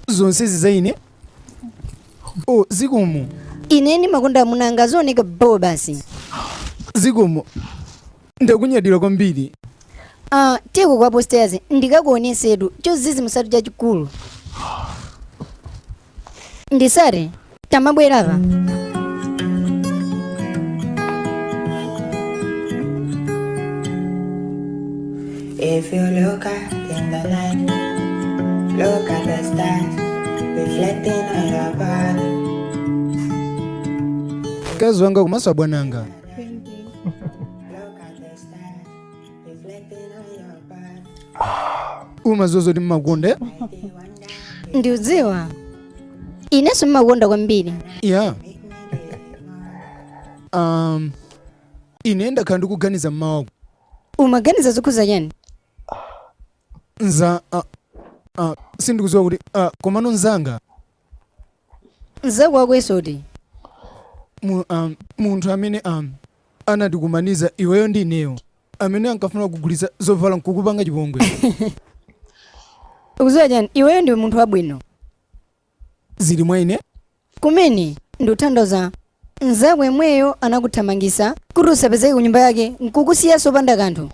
Zonsezi za ine? Oh, zikomo. Ine ndimakonda amuna anga azioneka bo basi. Zikomo, ndakunyadira kwambiri. Ah, tiyeko kwa upstairs ndikakuonesetu chozizimusatu chachikulu. Ndisare tamabwera apa. If you look at in the night, look at the stars reflecting on your body. Mkazi wanga komanso abwana anga. Look at the stars reflecting on your body. Umaziwa zoti mmakonda, eh? Ndiudziwa. Inenso mmakonda kwambiri. Yeah. Ine ndakhala ndikuganiza mmawa. Umaganiza zokhuza chani? Nza sindikudziwa kuti komano nzanga. Nzako wakwenso uti? Munthu amene anatikumaniza iweyo ndi ineyo, amene ankafuna kugulitsa zovala nkukupanga chipongwe. Ukudziwa chani? Iweyo ndiwe munthu wabwino. Zili mwa ine? Kumene ndikutanthauza nzako yemweyo anakuthamangisa kuti usapezeke ku nyumba yake nkukusiyanso opanda kanthu.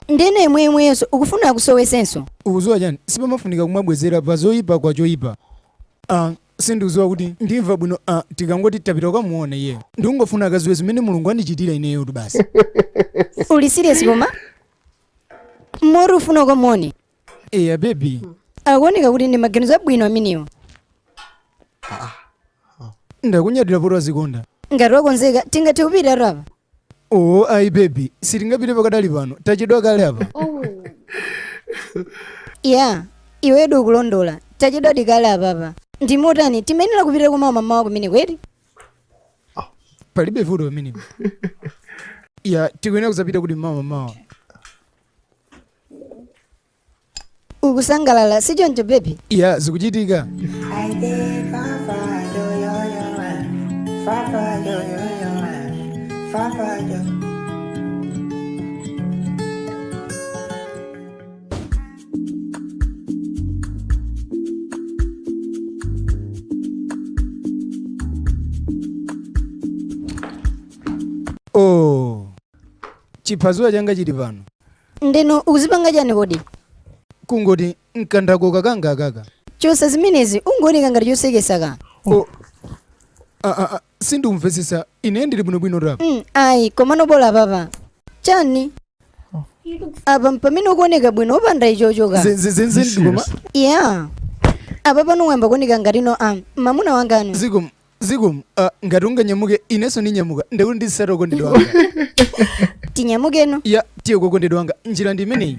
Ndene yemweyemweyenso ukufuna akusowesenso. Ukudziwa chani? Sipamafunika kumabwezera pa zoyipa kwa choyipa. Sindikudziwa kuti ndimva bwino tikangoti tapita kukamuona iyeyo. Ndikungofuna akadziwe zimene Mulungu andichitira ineyotu basi. Uli serious koma? Moti ufuna ukamuone? Eya baby. Akuoneka kuti ndi maganizo abwino amenewo. Ndakunyadira poti wazikonda. Ngati wakonzeka tingathe kupita apa. Oh ayi baby, sitingapite pakadali pano, tachedwa kale apa. Ya, iweyo ukulondola. Tachedwadi kale apapa. Ndi motani timayenera kupita kumawa mamawa kumene kweti? Palibe vuto pamenepo. Ya, tikuyenera kuzapita kuti mawa mamawa. Ukusangalala si choncho baby? Ya, zikuchitika. I did fa fa yo yo yo fa fa yo yo yo fa fa yo. Oh. Chiphazuwa changa chili pano. Ndeno ukuzipanga chani kodi? Kungoti mkandakoka kanga akaka. Chosa zimenezi ungooneka ngati chosekesa ka. Oh. Sindikumvetsetsa, ine ndili bwinobwino rap. Ayi, komano bola papa. Chani? Apa mpamene ukuoneka bwino opanda ichocho ka. Zenizeni koma. Yeah. Apa pano wayamba kuoneka ngati no mamuna wangano. Zikomo, zikomo, ngati unganyamuke inenso ndinyamuka, ndikuti ndisata okondedwa wanga. Tinyamukeno. Ya, tiye kokondedwa wanga, njira ndi imeneyi.